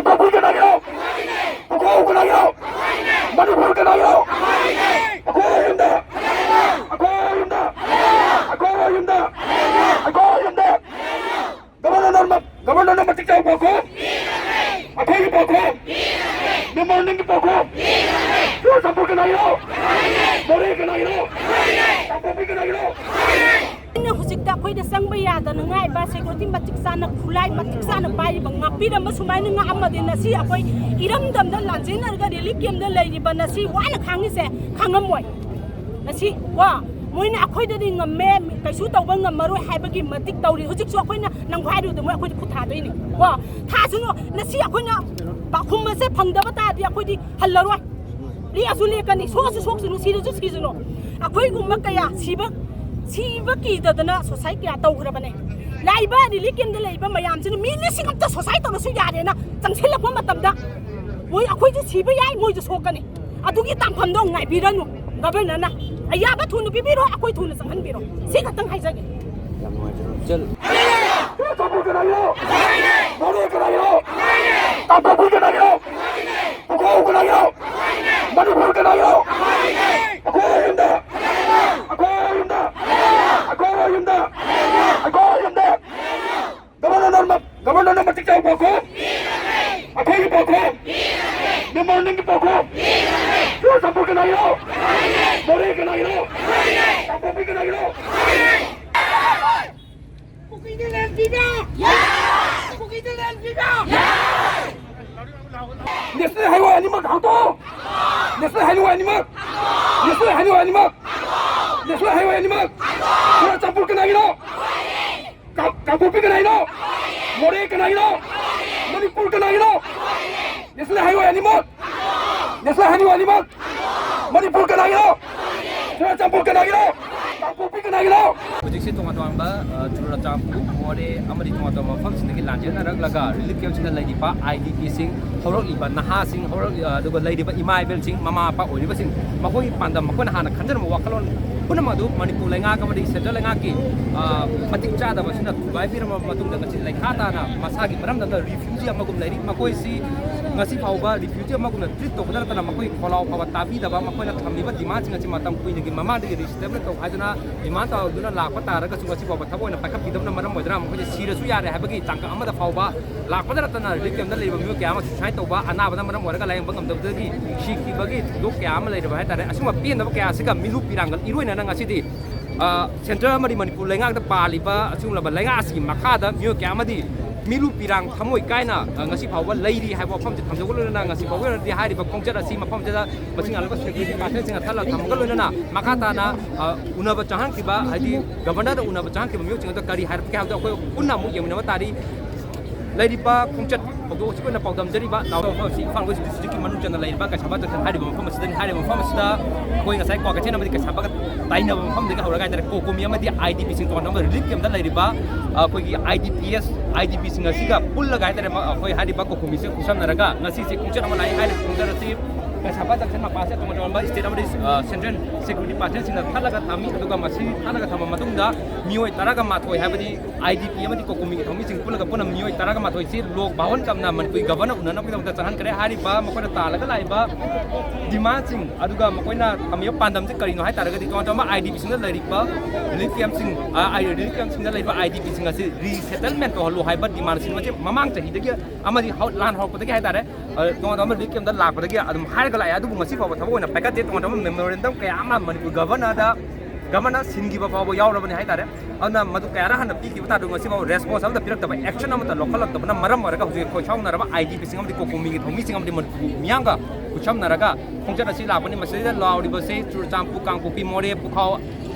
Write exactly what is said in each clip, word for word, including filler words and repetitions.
ꯃꯅꯤꯄꯨꯔ ꯀꯅꯥꯒꯤꯅꯣ? ꯑꯩꯈꯣꯏ ꯀꯅꯥꯒꯤꯅꯣ? ꯃꯅꯤꯄꯨꯔ ꯀꯅꯥꯒꯤꯅꯣ? ꯑꯩꯈꯣꯏ ꯌꯨꯝꯗ! ꯑꯩꯈꯣꯏ ꯌꯨꯝꯗ! ꯑꯩꯈꯣꯏ ꯌꯨꯝꯗ! ꯑꯩꯈꯣꯏ ꯌꯨꯝꯗ! ꯒꯕꯔꯅꯔꯅ ꯃ-, ꯒꯕꯔꯅꯔꯅ ꯃꯇꯤꯛ ꯆꯥꯕ ꯄꯥꯎꯈꯨꯝ! ꯑꯩꯈꯣꯏꯒꯤ ꯄꯥꯎꯈꯨꯝ! ꯃꯦꯝꯕꯔ ꯅꯪꯒꯤ ꯄꯥꯎꯈꯨꯝ! ꯆꯨꯔꯆꯥꯟꯄꯨꯔ ꯀꯅꯥꯒꯤꯅꯣ? ꯃꯣꯔꯦ ꯀꯅꯥꯒꯤꯅꯣ? ꯀꯥꯡꯄꯣꯛꯄꯤ ꯀꯅꯥꯒꯤꯅꯣ? ꯑꯩꯅ ꯍꯧꯖꯤꯛꯇ ꯑꯩꯈꯣꯏꯗ ꯆꯪꯕ ꯌꯥꯗꯅꯉꯥꯏꯕ ꯁꯦꯀ꯭ꯌꯨꯔꯤꯇꯤ ꯃꯇꯤꯛ ꯆꯥꯅ, ꯈꯨꯠꯂꯥꯏ ꯃꯇꯤꯛ ꯆꯥꯅ ꯄꯥꯏꯔꯤꯕ, ꯉꯥꯛꯄꯤꯔꯝꯕ, ꯁꯨꯃꯥꯏꯅ ꯉꯥꯛꯑꯝꯃꯗꯤ ꯉꯁꯤ ꯑꯩꯈꯣꯏ ꯏꯔꯝꯗꯝꯗ ꯂꯥꯟꯖꯦꯟꯅꯔꯒ ꯔꯤꯂꯤꯐ ꯀꯦꯝꯗ ꯂꯩꯔꯤꯕ ꯉꯁꯤ ꯋꯥꯅ ꯈꯥꯡꯉꯤꯁꯦ ꯈꯥꯡꯉꯝꯃꯣꯏ꯫ ꯉꯁꯤ ꯀꯣ, ꯃꯣꯏꯅ ꯑꯩꯈꯣꯏꯗꯗꯤ ꯉꯝꯃꯦ, ꯀꯩꯁꯨ ꯇꯧꯕ ꯉꯝꯃꯔꯣꯏ ꯍꯥꯏꯕꯒꯤ ꯃꯇꯤꯛ ꯇꯧꯔꯤ꯫ ꯍꯧꯖꯤꯛꯁꯨ ꯑꯩꯈꯣꯏꯅ ꯅꯪꯈꯥꯏꯔꯨꯗ ꯃꯣꯏ ꯑꯩꯈꯣꯏꯗꯤ ꯈꯨꯠ ꯊꯥꯗꯣꯏꯅꯤ ꯀꯣ꯫ ꯊꯥꯁꯅꯨ, ꯉꯁꯤ ꯑꯩꯈꯣꯏꯅ ꯄꯥꯎꯈꯨꯝ ꯑꯁꯦ ꯐꯪꯗꯕ ꯇꯥꯔꯗꯤ ꯑꯩꯈꯣꯏꯗꯤ ꯍꯜꯂꯔꯣꯏ꯫ ꯂꯦꯛꯑꯁꯨ ꯂꯦꯛꯀꯅꯤ, ꯁꯣꯛꯑꯁꯨ ꯁꯣꯛꯁꯅꯨ, ꯁꯤꯔꯁꯨ ꯁꯤꯁꯅꯨ꯫ ꯑꯩꯈꯣꯏꯒꯨꯝꯕ ꯀꯌꯥ ꯁꯤꯕ, ꯁꯤꯕ ꯀꯤꯗꯗꯅ ꯁꯨꯁꯥꯏꯠ ꯀꯌꯥ ꯇꯧꯈ꯭ꯔꯕꯅꯦ꯫ ꯂꯥꯛꯏꯕ ꯔꯤꯂꯤꯐ ꯀꯦꯝꯗ ꯂꯩꯔꯤꯕ ꯃꯌꯥꯝꯁꯤꯅ ꯃꯤ ꯂꯤꯁꯤꯡ ꯑꯃꯇ ꯁꯨꯁꯥꯏꯠ ꯇꯧꯔꯁꯨ ꯌꯥꯔꯦꯅ ꯆꯪꯁꯤꯜꯂꯛꯄ ꯃꯇꯝꯗ ꯃꯣꯏ, ꯑꯩꯈꯣꯏꯁꯨ ꯁꯤꯕ ꯌꯥꯏ, ꯃꯣꯏꯁꯨ ꯁꯣꯛꯀꯅꯤ꯫ ꯑꯗꯨꯒꯤ ꯇꯥꯟꯐꯝꯗꯣ ꯉꯥꯏꯕꯤꯔꯅꯨ꯫ ꯒꯕꯔꯅꯔꯅ ꯑꯌꯥꯕ ꯊꯨꯅ ꯄꯤꯕꯤꯔꯣ, ꯑꯩꯈꯣꯏ ꯊꯨꯅ ꯆꯪꯍꯟꯕꯤꯔꯣ꯫ ꯁꯤ ꯈꯛꯇꯪ ꯍꯥꯏꯖꯒꯦ꯫ ꯌꯥꯝ ꯅꯨꯡꯉꯥꯏꯖꯔꯦ꯫ ꯆꯠꯂꯨ꯫ ꯆꯨꯔꯆꯥꯟꯄꯨꯔ ꯀꯅꯥꯒꯤꯅꯣ? ꯃꯣꯔꯦ ꯀꯅꯥꯒꯤꯅꯣ? ꯀꯥꯡꯄꯣꯛꯄꯤ ꯀꯅꯥꯒꯤꯅꯣ? ꯄꯨꯈ꯭ꯔꯧ ꯀꯅꯥꯒꯤꯅꯣ? ꯃꯅꯤꯄꯨꯔ ꯀꯅꯥꯒꯤꯅꯣ? ꯑꯩꯈꯣꯏ ꯌꯨꯝꯗ! ꯑꯩꯈꯣꯏ ꯌꯨꯝꯗ! ꯑꯩꯈꯣꯏ ꯌꯨꯝꯗ! ꯑꯩꯈꯣꯏ ꯌꯨꯝꯗ! ꯒꯕꯔꯅꯔꯅ ꯃ-, ꯒꯕꯔꯅꯔꯅ ꯃꯇꯤꯛ ꯆꯥꯕ ꯄꯥꯎꯈꯨꯝ! ꯑꯩꯈꯣꯏꯒꯤ ꯄꯥꯎꯈꯨꯝ! ꯃꯦꯝꯕꯔ ꯅꯪꯒꯤ ꯄꯥꯎꯈꯨꯝ! ꯆꯨꯔꯆꯥꯟꯄꯨꯔ ꯀꯅꯥꯒꯤꯅꯣ? ꯃꯣꯔꯦ ꯀꯅꯥꯒꯤꯅꯣ? ꯀꯥꯡꯄꯣꯛꯄꯤ ꯀꯅꯥꯒꯤꯅꯣ? ꯀꯨꯀꯤꯗ ꯂꯦꯟ ꯄꯤꯕ! ꯀꯨꯀꯤꯗ ꯂꯦꯟ ꯄꯤꯕ! ꯅꯦꯁꯅꯦꯜ ꯍꯥꯏꯋꯦ ꯑꯅꯤꯃꯛ ꯍꯥꯡꯗꯣꯛꯑꯣ! ꯅꯦꯁꯅꯦꯜ ꯍꯥꯏꯋꯦ ꯑꯅꯤꯃꯛ! ꯅꯦꯁꯅꯦꯜ ꯍꯥꯏꯋꯦ ꯑꯅꯤꯃꯛ! ꯅꯦꯁꯅꯦꯜ ꯍꯥꯏꯋꯦ ꯑꯅꯤꯃꯛ! ꯆꯨꯔꯆꯥꯟꯄꯨꯔ ꯀꯅꯥꯒꯤꯅꯣ? ꯀꯥ-, ꯀꯥꯡꯄꯣꯛꯄꯤ ꯀꯅꯥꯒꯤꯅꯣ? ꯃꯣꯔꯦ ꯀꯅꯥꯒꯤꯅꯣ? ꯃꯅꯤꯄꯨꯔ ꯀꯅꯥꯒꯤꯅꯣ? ꯅꯦꯁꯅꯦꯜ ꯍꯥꯏꯋꯦ ꯑꯅꯤꯃꯛ! ꯅꯦꯁꯅꯦꯜ ꯍꯥꯏꯋꯦ ꯑꯅꯤꯃꯛ! ꯃꯅꯤꯄꯨꯔ ꯀꯅꯥꯒꯤꯅꯣ? ꯆꯨꯔꯆꯥꯟꯄꯨꯔ ꯀꯅꯥꯒꯤꯅꯣ? ꯀꯥꯡꯄꯣꯛꯄꯤ ꯀꯅꯥꯒꯤꯅꯣ? ꯍꯧꯖꯤꯛꯁꯦ ꯇꯣꯉꯥꯟ ꯇꯣꯉꯥꯟꯕ, ꯑ, ꯆꯨꯔꯆꯥꯟꯄꯨꯔ, ꯃꯣꯔꯦ ꯑꯃꯗꯤ ꯇꯣꯉꯥꯟ ꯇꯣꯉꯥꯟꯕ ꯃꯐꯝꯁꯤꯡꯗꯒꯤ ꯂꯥꯟꯖꯦꯟꯅꯔꯛꯂꯒ ꯔꯤꯂꯤꯐ ꯀꯦꯝꯞꯁꯤꯗ ꯂꯩꯔꯤꯕ ꯑꯥꯏ ꯗꯤ ꯄꯤꯁꯤꯡ, ꯍꯧꯔꯛꯂꯤꯕ ꯅꯍꯥꯁꯤꯡ, ꯍꯧꯔꯛꯂꯤ-, ꯑ, ꯑꯗꯨꯒ ꯂꯩꯔꯤꯕ ꯏꯃꯥ ꯏꯕꯦꯜꯁꯤꯡ, ꯃꯃꯥ ꯃꯄꯥ ꯑꯣꯏꯔꯤꯕꯁꯤꯡ, ꯃꯈꯣꯏꯒꯤ ꯄꯥꯟꯗꯝ, ꯃꯈꯣꯏꯅ ꯍꯥꯟꯅ ꯈꯟꯖꯔꯝꯕ ꯋꯥꯈꯜꯂꯣꯟ ꯄꯨꯝꯅꯃꯛ ꯑꯗꯨ ꯃꯅꯤꯄꯨꯔ ꯂꯩꯉꯥꯛ ꯑꯃꯗꯤ ꯁꯦꯟꯇ꯭ꯔꯦꯜ ꯂꯩꯉꯥꯛꯀꯤ, ꯑ, ꯃꯇꯤꯛ ꯆꯥꯗꯕ ꯑꯁꯤꯅ ꯊꯨꯒꯥꯏꯕꯤꯔꯕ ꯃꯇꯨꯡꯗ ꯉꯁꯤ ꯂꯩꯈꯥ ꯇꯥꯅ ꯃꯁꯥꯒꯤ ꯃꯔꯝꯗꯝꯗ ꯔꯤꯐ꯭ꯌꯨꯖꯤ ꯑꯃꯒꯨꯝ ꯂꯩꯔꯤ꯫ ꯃꯈꯣꯏꯁꯤ ꯉꯁꯤ ꯐꯥꯎꯕ ꯔꯤꯐ꯭ꯌꯨꯖꯤ ꯑꯃꯒꯨꯝꯅ ꯇ꯭ꯔꯤꯠ ꯇꯧꯕꯗ ꯅꯠꯇꯅ ꯃꯈꯣꯏ ꯈꯣꯜꯂꯥꯎ ꯐꯥꯎꯕ ꯇꯥꯕꯤꯗꯕ, ꯃꯈꯣꯏꯅ ꯊꯝꯂꯤꯕ ꯗꯤꯃꯥꯟꯁꯤꯡ ꯑꯁꯤ ꯃꯇꯝ ꯀꯨꯏꯅꯒꯤ ꯃꯃꯥꯡꯗꯒꯤ ꯔꯤꯁꯦꯇꯜꯃꯦꯟ ꯇꯧ ꯍꯥꯏꯗꯨꯅ ꯗꯤꯃꯥꯟ ꯇꯧꯗꯨꯅ ꯂꯥꯛꯄ ꯇꯥꯔꯒꯁꯨ ꯉꯁꯤ ꯐꯥꯎꯕ ꯊꯕꯛ ꯑꯣꯏꯅ ꯄꯥꯏꯈꯠꯄꯤꯗꯕꯅ ꯃꯔꯝ ꯑꯣꯏꯗꯨꯅ ꯃꯈꯣꯏꯁꯦ ꯁꯤꯔꯁꯨ ꯌꯥꯔꯦ ꯍꯥꯏꯕꯒꯤ ꯇꯥꯡꯀꯛ ꯑꯃꯗ ꯐꯥꯎꯕ ꯂꯥꯛꯄꯗ ꯅꯠꯇꯅ ꯔꯤꯂꯤꯐ ꯀꯦꯝꯞꯇ ꯂꯩꯔꯤꯕ ꯃꯤꯑꯣꯏ ꯀꯌꯥ ꯑꯃ ꯁꯨꯏꯁꯥꯏꯠ ꯇꯧꯕ, ꯑꯅꯥꯕꯅ ꯃꯔꯝ ꯑꯣꯏꯔꯒ ꯂꯥꯌꯦꯡꯕ ꯉꯝꯗꯕꯗꯒꯤ ꯁꯤꯈꯤꯕꯒꯤ ꯊꯧꯗꯣꯛ ꯀꯌꯥ ꯑꯃ ꯂꯩꯔꯤꯕ ꯍꯥꯏꯇꯥꯔꯦ꯫ ꯑꯁꯤꯒꯨꯝꯕ ꯄꯦꯟꯗꯕ ꯀꯌꯥ ꯑꯁꯤꯒ ꯃꯤꯔꯨ ꯄꯤꯔꯥꯡꯒ ꯏꯔꯣꯏꯅꯅ ꯉꯁꯤꯗꯤ, ꯑ, ꯁꯦꯟꯇ꯭ꯔꯦꯜ ꯑꯃꯗꯤ ꯃꯅꯤꯄꯨꯔ ꯂꯩꯉꯥꯛꯇ ꯄꯥꯜꯂꯤꯕ ꯑꯁꯤꯒꯨꯝꯂꯕ ꯂꯩꯉꯥꯛ ꯑꯁꯤꯒꯤ ꯃꯈꯥꯗ ꯃꯤꯑꯣꯏ ꯀꯌꯥ ꯑꯃꯗꯤ ꯃꯤꯔꯨ ꯄꯤꯔꯥꯡ ꯊꯃꯣꯏ ꯀꯥꯏꯅ, ꯑ, ꯉꯁꯤ ꯐꯥꯎꯕ ꯂꯩꯔꯤ ꯍꯥꯏꯕ ꯋꯥꯐꯝꯁꯦ ꯊꯝꯖꯧꯕ ꯂꯣꯏꯅꯅ ꯉꯁꯤ ꯐꯥꯎꯕꯒꯤ ꯑꯣꯏꯅꯗꯤ ꯍꯥꯏꯔꯤꯕ ꯈꯣꯡꯆꯠ ꯑꯁꯤ ꯃꯐꯝꯁꯤꯗ ꯃꯁꯤꯡ ꯌꯥꯝꯂꯕ ꯁꯦꯀ꯭ꯌꯨꯔꯤꯇꯤ ꯄꯥꯔꯁꯟꯁꯤꯡꯅ ꯊꯜꯂꯒ ꯊꯝꯕꯒ ꯂꯣꯏꯅꯅ ꯃꯈꯥ ꯇꯥꯅ, ꯑ, ꯎꯅꯕ ꯆꯪꯍꯟꯈꯤꯕ, ꯍꯥꯏꯗꯤ ꯒꯕꯔꯅꯔꯗ ꯎꯅꯕ ꯆꯪꯍꯟꯈꯤꯕ ꯃꯤꯑꯣꯏꯁꯤꯡ ꯑꯗꯨ ꯀꯔꯤ ꯍꯥꯏꯔꯛꯀꯦ ꯍꯥꯏꯕꯗꯣ ꯑꯩꯈꯣꯏ ꯄꯨꯟꯅ ꯑꯃꯨꯛ ꯌꯦꯡꯃꯤꯟꯅꯕ ꯇꯥꯔꯤ꯫ ꯂꯩꯔꯤꯕ ꯈꯣꯡꯆꯠ ꯊꯧꯗꯣꯛ ꯑꯁꯤꯒꯤ ꯑꯣꯏꯅ ꯄꯥꯎꯗꯝꯖꯔꯤꯕ ꯅꯥꯎꯔꯦꯝ ꯃꯐꯝ ꯑꯁꯤ ꯏꯝꯐꯥꯜ ꯋꯦꯁ ꯗꯤꯁꯇ꯭ꯔꯤꯛꯀꯤ ꯃꯅꯨꯡ ꯆꯟꯅ ꯂꯩꯔꯤꯕ ꯀꯩꯁꯥꯝꯄꯥꯠ ꯖꯪꯁꯟ ꯍꯥꯏꯔꯤꯕ ꯃꯐꯝ ꯑꯁꯤꯗꯅꯤ꯫ ꯍꯥꯏꯔꯤꯕ ꯃꯐꯝ ꯑꯁꯤꯗ ꯑꯩꯈꯣꯏ ꯉꯁꯥꯏ ꯀ꯭ꯋꯥꯀꯩꯊꯦꯜ ꯑꯃꯗꯤ ꯀꯩꯁꯥꯝꯄꯥꯠꯀ ꯇꯥꯏꯅꯕ ꯃꯐꯝꯗꯒꯤ ꯍꯧꯔꯒ ꯍꯥꯏꯇꯥꯔꯦ, ꯀꯣꯀꯣꯃꯤ ꯑꯃꯗꯤ ꯑꯥꯏ ꯗꯤ ꯄꯤꯁꯤꯡ ꯇꯣꯉꯥꯟ ꯇꯣꯉꯥꯟꯕ ꯔꯤꯂꯤꯐ ꯀꯦꯝꯞꯇ ꯂꯩꯔꯤꯕ, ꯑ, ꯑꯩꯈꯣꯏꯒꯤ I D P S, I D ꯄꯤꯁꯤꯡ ꯑꯁꯤꯒ ꯄꯨꯜꯂꯒ ꯍꯥꯏꯇꯥꯔꯦ, ꯃ-, ꯑꯩꯈꯣꯏ ꯍꯥꯏꯔꯤꯕ ꯀꯣꯀꯣꯃꯤꯁꯦ ꯈꯨꯠꯁꯝꯅꯔꯒ ꯉꯁꯤꯁꯦ ꯈꯣꯡꯆꯠ ꯑꯃ ꯂꯥꯛꯏ꯫ ꯍꯥꯏꯔꯤꯕ ꯈꯣꯡꯆꯠ ꯑꯁꯤ ꯀꯩꯁꯥꯝꯄꯥꯠ ꯖꯪꯁꯟ ꯃꯄꯥꯁꯦ ꯇꯣꯉꯥꯟ ꯇꯣꯉꯥꯟꯕ ꯁ꯭ꯇꯦꯠ ꯑꯃꯗꯤ, ꯑ, ꯁꯦꯟꯇ꯭ꯔꯦꯜ ꯁꯦꯀ꯭ꯌꯨꯔꯤꯇꯤ ꯄꯥꯔꯁꯟꯁꯤꯡꯅ ꯊꯠꯂꯒ ꯊꯝꯃꯤ꯫ ꯑꯗꯨꯒ ꯃꯁꯤ ꯊꯠꯂꯒ ꯊꯝꯕ ꯃꯇꯨꯡꯗ ꯃꯤꯑꯣꯏ ꯇꯔꯥꯒ ꯃꯥꯊꯣꯏ ꯍꯥꯏꯕꯗꯤ ꯑꯥꯏ ꯗꯤ ꯄꯤ ꯑꯃꯗꯤ ꯀꯣꯀꯣꯃꯤꯒꯤ ꯊꯧꯃꯤꯁꯤꯡ ꯄꯨꯜꯂꯒ ꯄꯨꯟꯅ ꯃꯤꯑꯣꯏ ꯇꯔꯥꯒ ꯃꯥꯊꯣꯏꯁꯤ ꯂꯣꯛ ꯚꯋꯟ ꯀꯝꯅ ꯃꯅꯤꯄꯨꯔꯒꯤ ꯒꯕꯔꯅꯔ ꯎꯅꯅꯕꯒꯤꯗꯃꯛꯇ ꯆꯪꯍꯟꯈ꯭ꯔꯦ꯫ ꯍꯥꯏꯔꯤꯕ ꯃꯈꯣꯏꯅ ꯇꯥꯜꯂꯒ ꯂꯥꯛꯏꯕ ꯗꯤꯃꯥꯟꯁꯤꯡ ꯑꯗꯨꯒ ꯃꯈꯣꯏꯅ ꯊꯝꯃꯤꯕ ꯄꯥꯟꯗꯝꯁꯤ ꯀꯔꯤꯅꯣ ꯍꯥꯏ ꯇꯥꯔꯒꯗꯤ ꯇꯣꯉꯥꯟ ꯇꯣꯉꯥꯟꯕ ꯑꯥꯏ ꯗꯤ ꯄꯤꯁꯤꯡꯗ ꯂꯩꯔꯤꯕ ꯔꯤꯂꯤꯐ ꯀꯦꯝꯞꯁꯤꯡ, ꯑ, ꯑꯥꯏ-, ꯔꯤꯂꯤꯐ ꯀꯦꯝꯞꯁꯤꯡꯗ ꯂꯩꯔꯤꯕ ꯑꯥꯏ ꯗꯤ ꯄꯤꯁꯤꯡ ꯑꯁꯤ ꯔꯤꯁꯦꯇꯜꯃꯦꯟ ꯇꯧꯍꯜꯂꯨ ꯍꯥꯏꯕ ꯗꯤꯃꯥꯟꯁꯤꯡ ꯑꯁꯤ ꯃꯃꯥꯡ ꯆꯍꯤꯗꯒꯤ ꯑꯃꯗꯤ ꯍꯧ-, ꯂꯥꯟ ꯍꯧꯔꯛꯄꯗꯒꯤ ꯍꯥꯏ ꯇꯥꯔꯦ, ꯑ, ꯇꯣꯉꯥꯟ ꯇꯣꯉꯥꯟꯕ ꯔꯤꯂꯤꯐ ꯀꯦꯝꯞꯇ ꯂꯥꯛꯄꯗꯒꯤ ꯑꯗꯨꯝ ꯍꯥꯏꯔꯒ ꯂꯥꯛꯑꯦ꯫ ꯑꯗꯨꯕꯨ ꯉꯁꯤ ꯐꯥꯎꯕ ꯊꯕꯛ ꯑꯣꯏꯅ ꯄꯥꯏꯈꯠꯇꯦ꯫ ꯇꯣꯉꯥꯟ ꯇꯣꯉꯥꯟꯕ ꯃꯦꯃꯣꯔꯦꯟꯗꯝ ꯀꯌꯥ ꯑꯃ ꯃꯅꯤꯄꯨꯔ ꯒꯕꯔꯅꯔꯗ, ꯒꯕꯔꯅꯔ ꯁꯤꯟꯈꯤꯕ ꯐꯥꯎꯕ ꯌꯥꯎꯔꯕꯅꯤ ꯍꯥꯏ ꯇꯥꯔꯦ꯫ ꯑꯗꯨꯅ ꯃꯗꯨ ꯀꯌꯥꯔꯛ ꯍꯟꯅ ꯄꯤꯈꯤꯕ ꯇꯥꯔꯁꯨ ꯉꯁꯤ ꯐꯥꯎꯕ ꯔꯦꯁꯄꯣꯟꯁ ꯑꯃꯠꯇ ꯄꯤꯔꯛꯇꯕ, ꯑꯦꯛꯁꯟ ꯑꯃꯠꯇ ꯂꯧꯈꯠꯂꯛꯇꯕꯅ ꯃꯔꯝ ꯑꯣꯏꯔꯒ ꯍꯧꯖꯤꯛ ꯈꯣꯏꯁꯥꯎꯅꯔꯕ ꯑꯥꯏ ꯗꯤ ꯄꯤꯁꯤꯡ ꯑꯃꯗꯤ ꯀꯣꯀꯣꯃꯤꯒꯤ ꯊꯧꯃꯤꯁꯤꯡ ꯑꯃꯗꯤ ꯃꯅꯤꯄꯨꯔ ꯃꯤꯌꯥꯝꯒ ꯈꯨꯠꯁꯝꯅꯔꯒ ꯈꯣꯡꯆꯠ ꯑꯁꯤ ꯂꯥꯛꯄꯅꯤ꯫ ꯃꯁꯤꯗ ꯂꯥꯎꯔꯤꯕꯁꯤ ꯆꯨꯔꯆꯥꯟꯄꯨꯔ, ꯀꯥꯡꯄꯣꯛꯄꯤ, ꯃꯣꯔꯦ, ꯄꯨꯈꯥꯎ,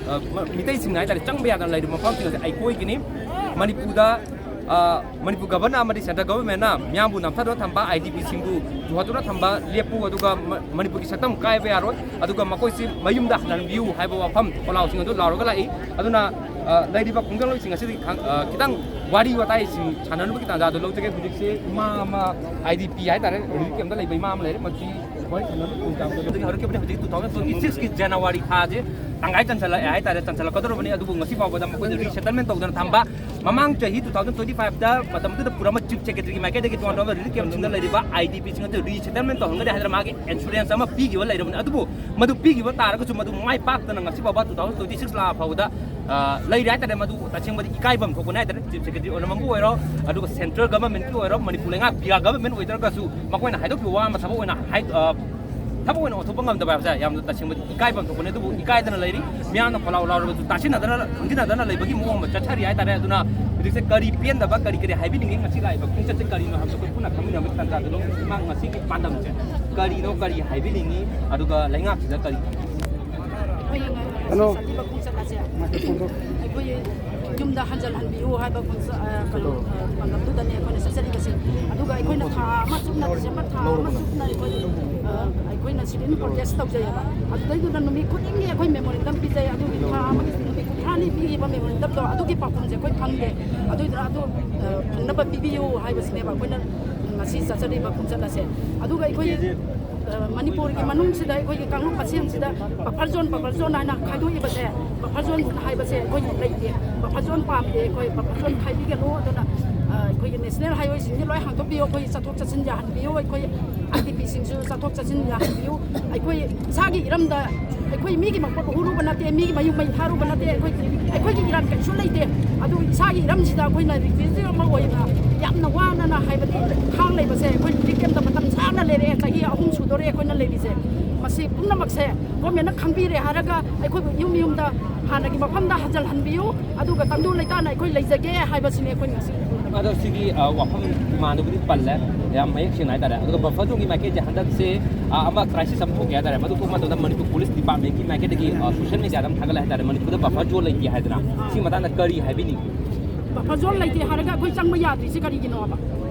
ꯑ, ꯃ-, ꯃꯤꯇꯩꯁꯤꯡꯅ ꯍꯥꯏ ꯇꯥꯔꯦ, ꯆꯪꯕ ꯌꯥꯗꯅ ꯂꯩꯔꯤꯕ ꯃꯐꯝꯁꯤꯡ ꯑꯁꯤ ꯑꯩꯈꯣꯏꯒꯤꯅꯤ꯫ ꯃꯅꯤꯄꯨꯔꯗ, ꯑ, ꯃꯅꯤꯄꯨꯔ ꯒꯕꯔꯅꯔ ꯑꯃꯗꯤ ꯁꯦꯟꯇ꯭ꯔꯦꯜ ꯒꯕꯔꯃꯦꯟꯅ ꯃꯤꯌꯥꯝꯕꯨ ꯅꯝꯊꯗꯨꯅ ꯊꯝꯕ, ꯑꯥꯏ ꯗꯤ ꯄꯤꯁꯤꯡꯕꯨ ꯇꯨꯍꯠꯇꯨꯅ ꯊꯝꯕ ꯂꯦꯞꯄꯨ, ꯑꯗꯨꯒ ꯃ-, ꯃꯅꯤꯄꯨꯔꯒꯤ ꯁꯛꯇꯝ ꯀꯥꯏꯕ ꯌꯥꯔꯣꯏ, ꯑꯗꯨꯒ ꯃꯈꯣꯏꯁꯤ ꯃꯌꯨꯝꯗ ꯍꯟꯍꯟꯕꯤꯌꯨ ꯍꯥꯏꯕ ꯋꯥꯐꯝ ꯈꯣꯜꯂꯥꯎꯁꯤꯡ ꯑꯗꯨ ꯂꯥꯎꯔꯒ ꯂꯥꯛꯏ꯫ ꯑꯗꯨꯅ, ꯑ, ꯂꯩꯔꯤꯕ ꯈꯣꯡꯖꯪꯂꯣꯏꯁꯤꯡ ꯑꯁꯤꯗꯒꯤ ꯈꯪ-, ꯑ, ꯈꯤꯇꯪ ꯋꯥꯔꯤ ꯋꯥꯇꯥꯏꯁꯤꯡ ꯁꯥꯟꯅꯅꯕꯒꯤ ꯇꯥꯟꯖꯥꯗꯨ ꯂꯧꯖꯒꯦ꯫ ꯍꯧꯖꯤꯛꯁꯦ ꯏꯃꯥ ꯑꯃ, ꯑꯥꯏ ꯗꯤ ꯄꯤ ꯍꯥꯏ ꯇꯥꯔꯦ, ꯔꯤꯂꯤꯐ ꯀꯦꯝꯞꯇ ꯂꯩꯕ ꯏꯃꯥ ꯑꯃ ꯂꯩꯔꯦ꯫ ꯃꯁꯤ ꯑꯗꯨꯗꯒꯤ ꯍꯧꯔꯛꯈꯤꯕꯅꯤ꯫ ꯍꯧꯖꯤꯛ two thousand twenty six ꯀꯤ January ꯊꯥꯁꯦ ꯇꯪꯈꯥꯏ ꯆꯟꯁꯤꯜꯂꯛꯑꯦ ꯍꯥꯏꯇꯥꯔꯦ, ꯆꯟꯁꯤꯜꯂꯛꯀꯗꯧꯔꯕꯅꯤ꯫ ꯑꯗꯨꯕꯨ ꯉꯁꯤ ꯐꯥꯎꯕꯗ ꯃꯈꯣꯏꯗ resettlement ꯇꯧꯗꯅ ꯊꯝꯕ, ꯃꯃꯥꯡ ꯆꯍꯤ two thousand twenty five ꯗ ꯃꯇꯝꯗꯨꯗ ꯄꯨꯔꯝꯕ chief secretary ꯒꯤ ꯃꯥꯏꯀꯩꯗꯒꯤ ꯇꯣꯉꯥꯟ ꯇꯣꯉꯥꯟꯕ relief camp ꯁꯤꯡꯗ ꯂꯩꯔꯤꯕ I D P ꯁꯤꯡ ꯑꯗꯨ resettlement ꯇꯧꯍꯟꯒꯅꯤ ꯍꯥꯏꯗꯅ ꯃꯥꯒꯤ assurance ꯑꯃ ꯄꯤꯈꯤꯕ ꯂꯩꯔꯕꯅꯤ꯫ ꯑꯗꯨꯕꯨ ꯃꯗꯨ ꯄꯤꯈꯤꯕ ꯇꯥꯔꯒꯁꯨ ꯃꯗꯨ ꯃꯥꯏ ꯄꯥꯛꯇꯅ ꯉꯁꯤ ꯐꯥꯎꯕ two thousand twenty six ꯂꯥꯛꯑ ꯐꯥꯎꯕꯗ, ꯑ, ꯂꯩꯔꯦ ꯍꯥꯏꯇꯥꯔꯦ꯫ ꯃꯗꯨ ꯇꯁꯦꯡꯕꯗꯤ ꯏꯀꯥꯏꯐꯝ ꯊꯣꯛꯄꯅꯤ ꯍꯥꯏꯇꯥꯔꯦ꯫ Chief secretary ꯑꯣꯏꯅꯃꯛꯄꯨ ꯑꯣꯏꯔꯣ, ꯑꯗꯨꯒ central government ꯀꯤ ꯑꯣꯏꯔꯣ, ꯃꯅꯤꯄꯨꯔ ꯂꯩꯉꯥꯛ ꯄꯤꯌꯥ government ꯑꯣꯏꯗ꯭ꯔꯒꯁꯨ ꯃꯈꯣꯏꯅ ꯍꯥꯏꯗꯣꯛꯈꯤꯕ ꯋꯥ ꯑꯃ ꯊꯕꯛ ꯑꯣꯏꯅ ꯍꯥꯏ-, ꯑ, ꯊꯕꯛ ꯑꯣꯏꯅ ꯑꯣꯟꯊꯣꯛꯄ ꯉꯝꯗꯕ ꯍꯥꯏꯕꯁꯦ ꯌꯥꯝꯅ ꯇꯁꯦꯡꯕꯗꯤ ꯏꯀꯥꯏꯐꯝ ꯊꯣꯛꯄꯅꯤ꯫ ꯑꯗꯨꯕꯨ ꯏꯀꯥꯏꯗꯅ ꯂꯩꯔꯤ꯫ ꯃꯤꯌꯥꯝꯅ ꯈꯣꯜꯂꯥꯎ ꯂꯥꯎꯔꯕꯁꯨ ꯇꯥꯁꯤꯟꯅꯗꯅ, ꯈꯪꯖꯤꯟꯅꯗꯅ ꯂꯩꯕꯒꯤ ꯃꯑꯣꯡ ꯑꯃ ꯆꯠꯊꯔꯤ ꯍꯥꯏꯇꯥꯔꯦ꯫ ꯑꯗꯨꯅ ꯍꯧꯖꯤꯛꯁꯦ ꯀꯔꯤ ꯄꯦꯟꯗꯕ, ꯀꯔꯤ ꯀꯔꯤ ꯍꯥꯏꯕꯤꯅꯤꯡꯉꯤ, ꯉꯁꯤ ꯂꯥꯛꯏꯕ ꯈꯣꯡꯆꯠꯁꯦ ꯀꯔꯤꯅꯣ ꯍꯥꯏꯕꯁꯦ ꯑꯩꯈꯣꯏ ꯄꯨꯟꯅ ꯈꯪꯃꯤꯟꯅꯕꯒꯤ ꯇꯥꯟꯖꯥꯗꯨ ꯂꯧ-, ꯏꯃꯥ, ꯉꯁꯤꯒꯤ ꯄꯥꯟꯗꯝꯁꯦ ꯀꯔꯤꯅꯣ, ꯀꯔꯤ ꯍꯥꯏꯕꯤꯅꯤꯡꯉꯤ, ꯑꯗꯨꯒ ꯂꯩꯉꯥꯛꯁꯤꯗ ꯀꯔꯤ ꯀꯩꯅꯣ? ꯑꯩꯈꯣꯏ ꯌꯨꯝꯗ ꯍꯟꯖꯤꯜꯍꯟꯕꯤꯌꯨ ꯍꯥꯏꯕ ꯈꯣꯡꯆ-, ꯑ, ꯀꯩꯅꯣ, ꯑ, ꯄꯥꯟꯗꯝꯗꯨꯗꯅꯦ ꯑꯩꯈꯣꯏꯅ ꯆꯠꯆꯔꯤꯕꯁꯦ꯫ ꯑꯗꯨꯒ ꯑꯩꯈꯣꯏꯅ ꯊꯥ ꯑꯃ ꯆꯨꯞꯅ, December ꯊꯥ ꯑꯃ ꯆꯨꯞꯅ ꯑꯩꯈꯣꯏ, ꯑ, ꯑꯩꯈꯣꯏꯅ sit-in protest ꯇꯧꯖꯩꯌꯦꯕ꯫ ꯑꯗꯨꯗꯩꯗꯨꯗ ꯅꯨꯃꯤꯠ ꯈꯨꯗꯤꯡꯒꯤ ꯑꯩꯈꯣꯏ memorandum ꯄꯤꯖꯩ꯫ ꯑꯗꯨꯒꯤ ꯊꯥ ꯑꯃꯒꯤ ꯅꯨꯃꯤꯠ ꯀꯨꯟꯊ꯭ꯔꯥꯅꯤ ꯄꯤꯔꯤꯕ memorandum ꯗꯣ, ꯑꯗꯨꯒꯤ ꯄꯥꯎꯈꯨꯝꯁꯦ ꯑꯩꯈꯣꯏ ꯐꯪꯗꯦ꯫ ꯑꯗꯨꯏꯗꯨꯅ ꯑꯗꯨ, ꯑ, ꯐꯪꯅꯕ ꯄꯤꯕꯤꯌꯨ ꯍꯥꯏꯕꯁꯤꯅꯦꯕ ꯑꯩꯈꯣꯏꯅ ꯉꯁꯤ ꯆꯠꯆꯔꯤꯕ ꯈꯣꯡꯆꯠ ꯑꯁꯦ꯫ ꯑꯗꯨꯒ ꯑꯩꯈꯣꯏ ꯑ, ꯃꯅꯤꯄꯨꯔꯒꯤ ꯃꯅꯨꯡꯁꯤꯗ ꯑꯩꯈꯣꯏꯒꯤ ꯀꯥꯡꯂꯨꯞ ꯃꯁꯦꯟꯁꯤꯗ buffer zone, buffer zone ꯍꯥꯏꯅ ꯈꯥꯏꯗꯣꯛꯏꯕꯁꯦ, buffer zone ꯍꯥꯏꯕꯁꯦ ꯑꯩꯈꯣꯏ ꯂꯩꯇꯦ꯫ Buffer zone ꯄꯥꯝꯗꯦ ꯑꯩꯈꯣꯏ, buffer zone ꯈꯥꯏꯕꯤꯒꯅꯨ꯫ ꯑꯗꯨꯅ, ꯑ, ꯑꯩꯈꯣꯏꯒꯤ national highway ꯁꯤꯡꯁꯦ ꯂꯣꯏ ꯍꯥꯡꯗꯣꯛꯄꯤꯌꯨ, ꯑꯩꯈꯣꯏ ꯆꯠꯊꯣꯛ ꯆꯠꯁꯤꯟ ꯌꯥꯍꯟꯕꯤꯌꯨ, ꯑꯩꯈꯣꯏ I D P ꯁꯤꯡꯁꯨ ꯆꯠꯊꯣꯛ ꯆꯠꯁꯤꯟ ꯌꯥꯍꯟꯕꯤꯌꯨ꯫ ꯑꯩꯈꯣꯏ ꯏꯁꯥꯒꯤ ꯏꯔꯝꯗ ꯑꯩꯈꯣꯏ ꯃꯤꯒꯤ ꯃꯄꯣꯠ ꯍꯨꯔꯨꯕ ꯅꯠꯇꯦ, ꯃꯤꯒꯤ ꯃꯌꯨꯝ ꯃꯩ ꯊꯥꯔꯨꯕ ꯅꯠꯇꯦ, ꯑꯩꯈꯣꯏ, ꯑꯩꯈꯣꯏꯒꯤ ꯏꯔꯥꯟ ꯀꯩꯁꯨ ꯂꯩꯇꯦ꯫ ꯑꯗꯨ ꯏꯁꯥꯒꯤ ꯏꯔꯝꯁꯤꯗ ꯑꯩꯈꯣꯏꯅ refugee ꯑꯃ ꯑꯣꯏꯅ ꯌꯥꯝꯅ ꯋꯥꯅꯅ ꯍꯥꯏꯕꯗꯤ ꯈꯥꯡ ꯂꯩꯕꯁꯦ, ꯑꯩꯈꯣꯏ relief camp ꯇ ꯃꯇꯝ ꯁꯥꯡꯅ ꯂꯩꯔꯛꯑꯦ, ꯆꯍꯤ ꯑꯍꯨꯝ ꯁꯨꯗꯣꯔꯦ ꯑꯩꯈꯣꯏꯅ ꯂꯩꯔꯤꯁꯦ꯫ ꯃꯁꯤ ꯄꯨꯝꯅꯃꯛꯁꯦ government ꯅ ꯈꯪꯕꯤꯔꯦ ꯍꯥꯏꯔꯒ ꯑꯩꯈꯣꯏꯕꯨ ꯌꯨꯝ ꯌꯨꯝꯗ ꯍꯥꯟꯅꯒꯤ ꯃꯐꯝꯗ ꯍꯟꯖꯤꯜꯍꯟꯕꯤꯌꯨ, ꯑꯗꯨꯒ ꯇꯪꯗꯨ ꯂꯩꯇꯥꯅ ꯑꯩꯈꯣꯏ ꯂꯩꯖꯒꯦ ꯍꯥꯏꯕꯁꯤꯅꯦ ꯑꯩꯈꯣꯏ ꯉꯁꯤ꯫ ꯑꯗꯣ ꯁꯤꯒꯤ, ꯑ, ꯋꯥꯐꯝ ꯏꯃꯥꯟꯅꯕꯗꯤ ꯄꯜꯂꯦ, ꯌꯥꯝ ꯃꯌꯦꯛ ꯁꯦꯡꯅ ꯍꯥꯏꯇꯥꯔꯦ꯫ ꯑꯗꯨꯒ buffer zone ꯒꯤ ꯃꯥꯏꯀꯩꯁꯦ ꯍꯟꯗꯛꯁꯦ, ꯑ, ꯑꯃ crisis ꯑꯃ ꯊꯣꯛꯀꯦ ꯍꯥꯏꯇꯥꯔꯦ, ꯃꯗꯨ ꯊꯣꯛꯄ ꯃꯇꯝꯗ ꯃꯅꯤꯄꯨꯔ police department ꯀꯤ ꯃꯥꯏꯀꯩꯗꯒꯤ, ꯑ, social media ꯗ ꯑꯃ ꯊꯥꯒꯠꯂꯦ ꯍꯥꯏꯇꯥꯔꯦ, ꯃꯅꯤꯄꯨꯔꯗ buffer zone ꯂꯩꯇꯦ ꯍꯥꯏꯗꯅ꯫ ꯁꯤ ꯃꯇꯥꯡꯗ ꯀꯔꯤ ꯍꯥꯏꯕꯤꯅꯤꯡꯉꯤ? Buffer zone ꯂꯩꯇꯦ ꯍꯥꯏꯔꯒ ꯑꯩꯈꯣꯏ ꯆꯪꯕ ꯌꯥꯗ꯭ꯔꯤꯁꯦ ꯀꯔꯤꯒꯤꯅꯣꯕ?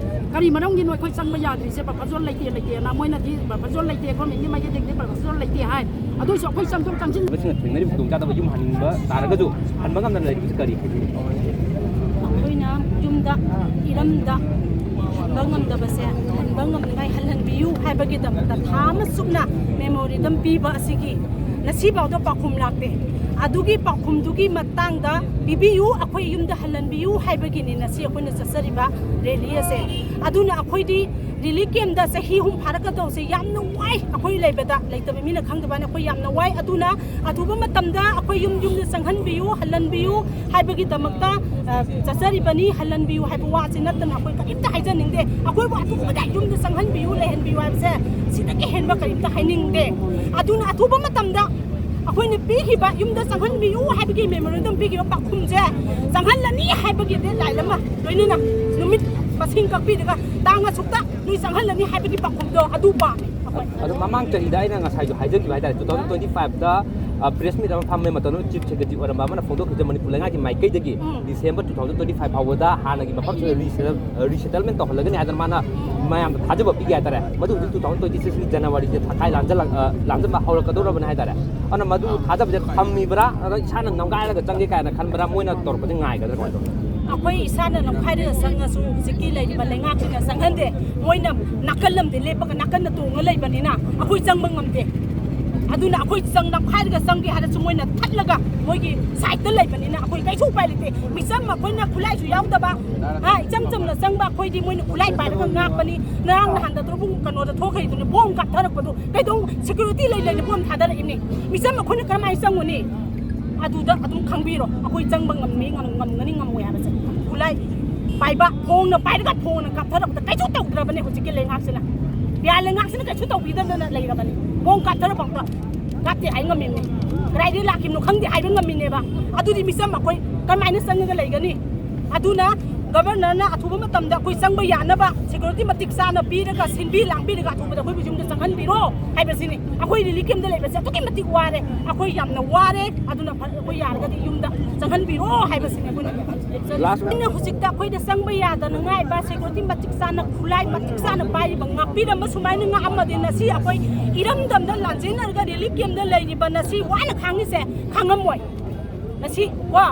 ꯀꯔꯤ ꯃꯔꯝꯒꯤꯅꯣ ꯑꯩꯈꯣꯏ ꯆꯪꯕ ꯌꯥꯗ꯭ꯔꯤꯁꯦ? Buffer zone ꯂꯩꯇꯦ, ꯂꯩꯇꯦꯅ ꯃꯣꯏꯅꯗꯤ buffer zone ꯂꯩꯇꯦ, government ꯀꯤ ꯃꯥꯏꯀꯩꯗꯒꯤꯗꯤ buffer zone ꯂꯩꯇꯦ ꯍꯥꯏ꯫ ꯑꯗꯨꯏꯁꯨ ꯑꯩꯈꯣꯏ ꯆꯪꯊꯣꯛ ꯆꯪꯁꯤꯟ ꯁꯤꯡꯅ ꯊꯦꯡꯅꯔꯤꯕ ꯈꯨꯗꯣꯡꯆꯥꯗꯕ, ꯌꯨꯝ ꯍꯟꯅꯤꯡꯕ ꯇꯥꯔꯒꯁꯨ ꯍꯟꯕ ꯉꯝꯗꯅ ꯂꯩꯔꯤꯕꯁꯤ ꯀꯔꯤ ꯍꯥꯏꯕꯤꯅꯤꯡꯉꯤ? ꯑꯩꯈꯣꯏꯅ ꯌꯨꯝꯗ, ꯏꯔꯝꯗ ꯉꯝꯗꯕꯁꯦ ꯍꯟꯕ ꯉꯝꯅꯤꯡꯉꯥꯏ ꯍꯜꯍꯟꯕꯤꯌꯨ ꯍꯥꯏꯕꯒꯤꯗꯃꯛꯇ ꯊꯥ ꯑꯃ ꯆꯨꯞꯅ ꯃꯦꯃꯣꯔꯦꯟꯗꯝ ꯄꯤꯕ ꯑꯁꯤꯒꯤ ꯉꯁꯤꯐꯥꯎꯗ ꯄꯥꯎꯈꯨꯝ ꯂꯥꯛꯇꯦ꯫ ꯑꯗꯨꯒꯤ ꯄꯥꯎꯈꯨꯝꯗꯨꯒꯤ ꯃꯇꯥꯡꯗ ꯄꯤꯕꯤꯌꯨ, ꯑꯩꯈꯣꯏ ꯌꯨꯝꯗ ꯍꯜꯍꯟꯕꯤꯌꯨ ꯍꯥꯏꯕꯒꯤꯅꯤ ꯉꯁꯤ ꯑꯩꯈꯣꯏꯅ ꯆꯠꯆꯔꯤꯕ ꯔꯦꯂꯤ ꯑꯁꯦ꯫ ꯑꯗꯨꯅ ꯑꯩꯈꯣꯏꯗꯤ ꯔꯤꯂꯤꯐ ꯀꯦꯝꯞꯇ ꯆꯍꯤ ꯑꯍꯨꯝ ꯐꯥꯔꯛꯀꯗꯧꯁꯦ ꯌꯥꯝꯅ ꯋꯥꯏ, ꯑꯩꯈꯣꯏ ꯂꯩꯕꯗ ꯂꯩꯇꯕ ꯃꯤꯅ ꯈꯪꯗꯕꯅ ꯑꯩꯈꯣꯏ ꯌꯥꯝꯅ ꯋꯥꯏ꯫ ꯑꯗꯨꯅ ꯑꯊꯨꯕ ꯃꯇꯝꯗ ꯑꯩꯈꯣꯏ ꯌꯨꯝ ꯌꯨꯝꯗ ꯆꯪꯍꯟꯕꯤꯌꯨ, ꯍꯜꯍꯟꯕꯤꯌꯨ ꯍꯥꯏꯕꯒꯤꯗꯃꯛꯇ, ꯑ, ꯆꯠꯆꯔꯤꯕꯅꯤ꯫ ꯍꯜꯍꯟꯕꯤꯌꯨ ꯍꯥꯏꯕ ꯋꯥꯁꯤ ꯅꯠꯇꯅ ꯑꯩꯈꯣꯏ ꯀꯔꯤꯝꯇ ꯍꯥꯏꯖꯅꯤꯡꯗꯦ꯫ ꯑꯩꯈꯣꯏꯕꯨ ꯑꯊꯨꯕꯗ ꯌꯨꯝꯗ ꯆꯪꯍꯟꯕꯤꯌꯨ, ꯂꯩꯍꯟꯕꯤꯌꯨ ꯍꯥꯏꯕꯁꯦ ꯁꯤꯗꯒꯤ ꯍꯦꯟꯕ ꯀꯔꯤꯝꯇ ꯍꯥꯏꯅꯤꯡꯗꯦ꯫ ꯑꯗꯨꯅ ꯑꯊꯨꯕ ꯃꯇꯝꯗ ꯑꯩꯈꯣꯏꯅ ꯄꯤꯈꯤꯕ ꯌꯨꯝꯗ ꯆꯪꯍꯟꯕꯤꯌꯨ ꯍꯥꯏꯕꯒꯤ ꯃꯦꯃꯣꯔꯦꯟꯗꯝ ꯄꯤꯈꯤꯕ ꯄꯥꯎꯈꯨꯝꯁꯦ ꯆꯪꯍꯜꯂꯅꯤ ꯍꯥꯏꯕꯒꯤ ꯗꯦꯠꯂꯥꯏꯟ ꯑꯃ ꯂꯣꯏꯅꯅ ꯅꯨꯃꯤꯠ ꯃꯁꯤꯡ ꯀꯛꯄꯤꯔꯒ ꯇꯥꯡ ꯑꯁꯨꯛꯇ ꯅꯣꯏ ꯆꯪꯍꯜꯂꯅꯤ ꯍꯥꯏꯕꯒꯤ ꯄꯥꯎꯈꯨꯝꯗꯣ ꯑꯗꯨ ꯄꯥꯝꯃꯦ ꯑꯩꯈꯣꯏ꯫ ꯑꯗꯣ ꯃꯃꯥꯡ ꯆꯍꯤꯗ ꯑꯩꯅ ꯉꯁꯥꯏꯁꯨ ꯍꯥꯏꯖꯈꯤꯕ ꯍꯥꯏꯇꯥꯔꯦ, ꯇꯨ ꯊꯥꯎꯖꯟ ꯇ꯭ꯋꯦꯟꯇꯤ ꯐꯥꯏꯚꯇ ꯄ꯭ꯔꯦꯁ ꯃꯤꯠ ꯑꯃ ꯐꯝꯃꯦ, ꯃꯇꯝꯗꯨꯗ ꯆꯤꯐ ꯁꯦꯀ꯭ꯔꯦꯇꯔꯤ ꯑꯣꯏꯔꯝꯕ ꯑꯃꯅ ꯐꯣꯡꯗꯣꯛꯈꯤꯕꯗ ꯃꯅꯤꯄꯨꯔ ꯂꯩꯉꯥꯛꯀꯤ ꯃꯥꯏꯀꯩꯗꯒꯤ ꯎꯝ꯫ December two thousand twenty five ꯐꯥꯎꯕꯗ ꯍꯥꯟꯅꯒꯤ ꯃꯐꯝꯁꯤꯗ ꯔꯤꯁꯦꯇꯜ, ꯔꯤꯁꯦꯇꯜꯃꯦꯟ ꯇꯧꯍꯜꯂꯒꯅꯤ ꯍꯥꯏꯗꯅ ꯃꯥꯅ ꯃꯌꯥꯝꯗ ꯊꯥꯖꯕ ꯄꯤꯒꯦ ꯍꯥꯏꯇꯥꯔꯦ꯫ ꯃꯗꯨꯕꯨꯗꯤ ꯇꯨ ꯊꯥꯎꯖꯟ ꯇ꯭ꯋꯦꯟꯇꯤ ꯁꯤꯛꯁꯀꯤ ꯖꯅꯋꯥꯔꯤꯁꯦ ꯊꯈꯥꯏ ꯂꯥꯟꯖꯜꯂꯛ-, ꯑ, ꯂꯥꯟꯖꯟꯕ ꯍꯧꯔꯛꯀꯗꯧꯔꯕꯅꯤ ꯍꯥꯏꯇꯥꯔꯦ꯫ ꯑꯗꯨꯅ ꯃꯗꯨ ꯊꯥꯖꯕꯁꯦ ꯊꯝꯃꯤꯕ꯭ꯔꯥ, ꯅꯠꯇ꯭ꯔꯒ ꯏꯁꯥꯅ ꯅꯝꯒꯥꯏꯔꯒ ꯆꯪꯒꯦ ꯀꯥꯏꯅ ꯈꯟꯕ꯭ꯔꯥ, ꯃꯣꯏꯅ ꯇꯧꯔꯛꯄꯁꯦ ꯉꯥꯏꯒꯗ꯭ꯔꯥ, ꯀꯃꯥꯏꯅ ꯇꯧꯕ? ꯑꯩꯈꯣꯏ ꯏꯁꯥꯅ ꯅꯝꯈꯥꯏꯔꯒ ꯆꯪꯉꯁꯨ ꯍꯧꯖꯤꯛꯀꯤ ꯂꯩꯔꯤꯕ ꯂꯩꯉꯥꯛꯁꯤꯅ ꯆꯪꯍꯟꯗꯦ꯫ ꯃꯣꯏꯅ ꯅꯥꯀꯜ ꯑꯃꯗ ꯂꯦꯞꯄꯒ ꯅꯥꯀꯟꯗ ꯇꯣꯡꯉ ꯂꯩꯕꯅꯤꯅ ꯑꯩꯈꯣꯏ ꯆꯪꯕ ꯉꯝꯗꯦ꯫ ꯑꯗꯨꯅ ꯑꯩꯈꯣꯏ ꯆꯪ ꯅꯝꯈꯥꯏꯔꯒ ꯆꯪꯒꯦ ꯍꯥꯏꯔꯁꯨ ꯃꯣꯏꯅ ꯊꯠꯂꯒ ꯃꯣꯏꯒꯤ ꯁꯥꯏꯠꯇ ꯂꯩꯕꯅꯤꯅ ꯑꯩꯈꯣꯏ ꯀꯩꯁꯨ ꯎꯄꯥꯏ ꯂꯩꯇꯦ꯫ ꯃꯤꯆꯝ ꯑꯩꯈꯣꯏꯅ ꯈꯨꯠꯂꯥꯏꯁꯨ ꯌꯥꯎꯗꯕ, ꯍꯥ, ꯏꯆꯝ ꯆꯝꯅ ꯆꯪꯕ ꯑꯩꯈꯣꯏꯗꯤ ꯃꯣꯏꯅ ꯈꯨꯠꯂꯥꯏ ꯄꯥꯏꯔꯒ ꯉꯥꯛꯄꯅꯤ꯫ ꯉꯔꯥꯡ ꯅꯍꯥꯟꯗ ꯇ꯭ꯔꯣꯕꯨꯡ ꯀꯩꯅꯣꯗ ꯊꯣꯛꯈ꯭ꯔꯤꯗꯨꯅꯤ, ꯕꯣꯝ ꯀꯥꯞꯊꯔꯛꯄꯗꯣ ꯀꯩꯗꯧ ꯁꯦꯀ꯭ꯌꯨꯔꯤꯇꯤ ꯂꯩ ꯂꯩꯅ ꯕꯣꯝ ꯊꯥꯗꯔꯛꯏꯅꯤ? ꯃꯤꯆꯝ ꯑꯩꯈꯣꯏꯅ ꯀꯔꯝꯍꯥꯏꯅ ꯆꯪꯉꯨꯅꯤ? ꯑꯗꯨꯗ ꯑꯗꯨꯝ ꯈꯪꯕꯤꯔꯣ, ꯑꯩꯈꯣꯏ ꯆꯪꯕ ꯉꯝꯃꯤ, ꯉꯝ-, ꯉꯝꯒꯅꯤ, ꯉꯝꯃꯣꯏ ꯍꯥꯏꯕꯁꯦ꯫ ꯈꯨꯠꯂꯥꯏ ꯄꯥꯏꯕ, ꯐꯣꯡꯅ ꯄꯥꯏꯔꯒ ꯐꯣꯡꯅ ꯀꯥꯞꯊꯔꯛꯄꯗ ꯀꯩꯁꯨ ꯇꯧꯗ꯭ꯔꯕꯅꯦ ꯍꯧꯖꯤꯛꯀꯤ ꯂꯩꯉꯥꯛꯁꯤꯅ꯫ ꯕꯤꯍꯥꯔ ꯂꯩꯉꯥꯛꯁꯤꯅ ꯀꯩꯁꯨ ꯇꯧꯕꯤꯗꯗꯅ ꯂꯩꯔꯕꯅꯤ꯫ ꯕꯣꯝ ꯀꯥꯞꯊꯔꯛꯄꯗ ꯀꯥꯞꯇꯦ ꯍꯥꯏ ꯉꯝꯃꯤꯅꯦ꯫ ꯀꯗꯥꯏꯗꯒꯤ ꯂꯥꯛꯈꯤꯕꯅꯣ ꯈꯪꯗꯦ ꯍꯥꯏꯕ ꯉꯝꯃꯤꯅꯦꯕ꯫ ꯑꯗꯨꯗꯤ ꯃꯤꯆꯝ ꯑꯩꯈꯣꯏ ꯀꯃꯥꯏꯅ ꯆꯪꯉꯒ ꯂꯩꯒꯅꯤ? ꯑꯗꯨꯅ ꯒꯕꯔꯅꯔꯅ ꯑꯊꯨꯕ ꯃꯇꯝꯗ ꯑꯩꯈꯣꯏ ꯆꯪꯕ ꯌꯥꯅꯕ ꯁꯦꯀ꯭ꯌꯨꯔꯤꯇꯤ ꯃꯇꯤꯛ ꯆꯥꯅ ꯄꯤꯔꯒ, ꯁꯤꯟꯕꯤ ꯂꯥꯡꯕꯤꯔꯒ ꯑꯊꯨꯕꯗ ꯑꯩꯈꯣꯏꯕꯨ ꯌꯨꯝꯗ ꯆꯪꯍꯟꯕꯤꯔꯣ ꯍꯥꯏꯕꯁꯤꯅꯤ꯫ ꯑꯩꯈꯣꯏ ꯔꯤꯂꯤꯐ ꯀꯦꯝꯞꯇ ꯂꯩꯕꯁꯦ ꯑꯗꯨꯛꯀꯤ ꯃꯇꯤꯛ ꯋꯥꯔꯦ, ꯑꯩꯈꯣꯏ ꯌꯥꯝꯅ ꯋꯥꯔꯦ꯫ ꯑꯗꯨꯅ ꯐ-, ꯑꯩꯈꯣꯏ ꯌꯥꯔꯒꯗꯤ ꯌꯨꯝꯗ ꯆꯪꯍꯟꯕꯤꯔꯣ ꯍꯥꯏꯕꯁꯤꯅꯤ ꯑꯩꯈꯣꯏꯅ꯫ Last ꯑꯩꯅ ꯍꯧꯖꯤꯛꯇ ꯑꯩꯈꯣꯏꯗ ꯆꯪꯕ ꯌꯥꯗꯅꯉꯥꯏꯕ ꯁꯦꯀ꯭ꯌꯨꯔꯤꯇꯤ ꯃꯇꯤꯛ ꯆꯥꯅ, ꯈꯨꯠꯂꯥꯏ ꯃꯇꯤꯛ ꯆꯥꯅ ꯄꯥꯏꯔꯤꯕ, ꯉꯥꯛꯄꯤꯔꯝꯕ ꯁꯨꯃꯥꯏꯅ ꯉꯥꯛꯑꯝꯃꯗꯤ ꯉꯁꯤ ꯑꯩꯈꯣꯏ ꯏꯔꯝꯗꯝꯗ ꯂꯥꯟꯖꯦꯟꯅꯔꯒ ꯔꯤꯂꯤꯐ ꯀꯦꯝꯞꯇ ꯂꯩꯔꯤꯕ ꯉꯁꯤ ꯋꯥꯅ ꯈꯥꯡꯉꯤꯁꯦ ꯈꯥꯡꯉꯝꯃꯣꯏ꯫ ꯉꯁꯤ ꯀꯣ